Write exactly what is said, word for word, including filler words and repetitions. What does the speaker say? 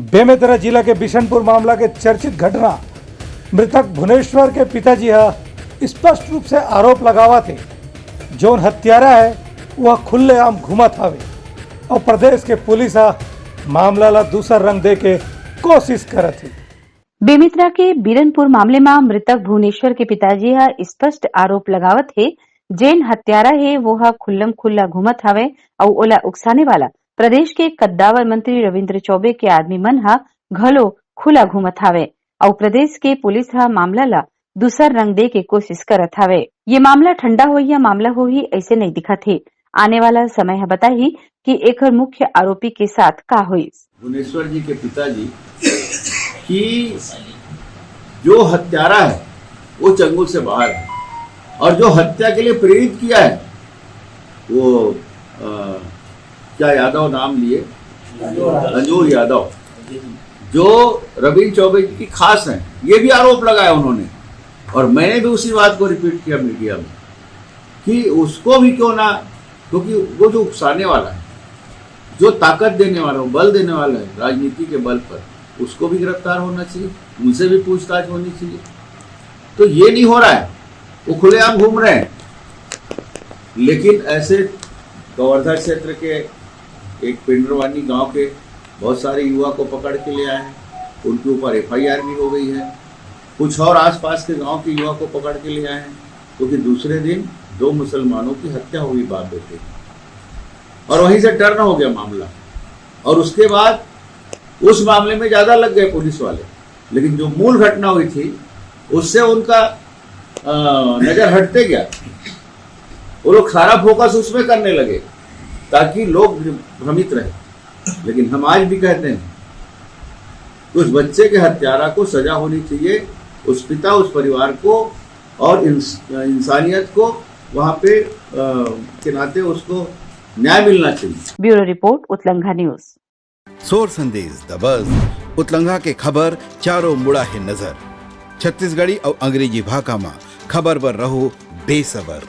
बेमेतरा जिला के बिशनपुर मामला के चर्चित घटना, मृतक भुवनेश्वर के पिताजी ह स्पष्ट रूप से आरोप लगावत हे, जोन हत्यारा हे, वह खुलेआम घूमत हवे अउ प्रदेश के पुलिस ह मामला ला दूसर रंग दे के कोशिश करत हे। बेमेतरा के बिशनपुर मामले म मृतक भुवनेश्वर के पिताजी ह स्पष्ट आरोप लगावत हे, जेन हत्यारा हे, वो ह खुल्लम खुल्ला घूमत हवे अउ ओला उकसाने वाला प्रदेश के कद्दावर मंत्री रविंद्र चौबे के आदमी मन ह घलो खुला घूमत हावे अउ प्रदेश के पुलिस ह मामला ला दूसर रंग दे के कोशिश करत हावे। ये मामला ठंडा होही या मामला होही, ऐसे नहीं दिखत हे। आने वाला समय ह बताही कि एकर मुख्य आरोपी के साथ का होइस। भुवनेश्वर जी के पिताजी कि जो हत्यारा है वो चंगुल से बाहर है और जो हत्या के लिए प्रेरित किया है वो अ, क्या यादव नाम लिए, रंजोर यादव, जो रविंद्र चौबे जी की खास हैं, ये भी आरोप लगाया उन्होंने। और मैंने भी उसी बात को रिपीट किया मीडिया में कि उसको भी क्यों ना, क्योंकि वो जो उकसाने वाला है, जो ताकत देने वाला, वो बल देने वाला है राजनीति के बल पर, उसको भी गिरफ्तार होना चाहिए, उनसे भी पूछताछ होनी चाहिए। तो ये नहीं हो रहा है, वो खुलेआम घूम रहे हैं। लेकिन ऐसे कवर्धा क्षेत्र के एक पिंडरवानी गांव के बहुत सारे युवा को पकड़ के ले आए हैं, उनके ऊपर एफआईआर भी हो गई है। कुछ और आसपास के गांव के युवा को पकड़ के ले आए हैं, क्योंकि दूसरे दिन दो मुसलमानों की हत्या हुई बाप बेटे की, और वहीं से टर्न हो गया मामला। और उसके बाद उस मामले में ज्यादा लग गए पुलिस वाले, लेकिन जो मूल घटना हुई थी उससे उनका अ, नजर हटते गया। वो लोग सारा फोकस उसमें करने लगे ताकि लोग भ्रमित रहे। लेकिन हम आज भी कहते हैं कि उस बच्चे के हत्यारा को सजा होनी चाहिए, उस पिता, उस परिवार को और इंस, इंसानियत को वहाँ पे अ, के नाते उसको न्याय मिलना चाहिए। Bureau report, Utlangha news. सोर संदेश द बज, उतलंघा के खबर चारों मुड़ा हे नजर। छत्तीसगढ़ी अउ अंग्रेजी भाखा म खबर बर रहो बेसबर।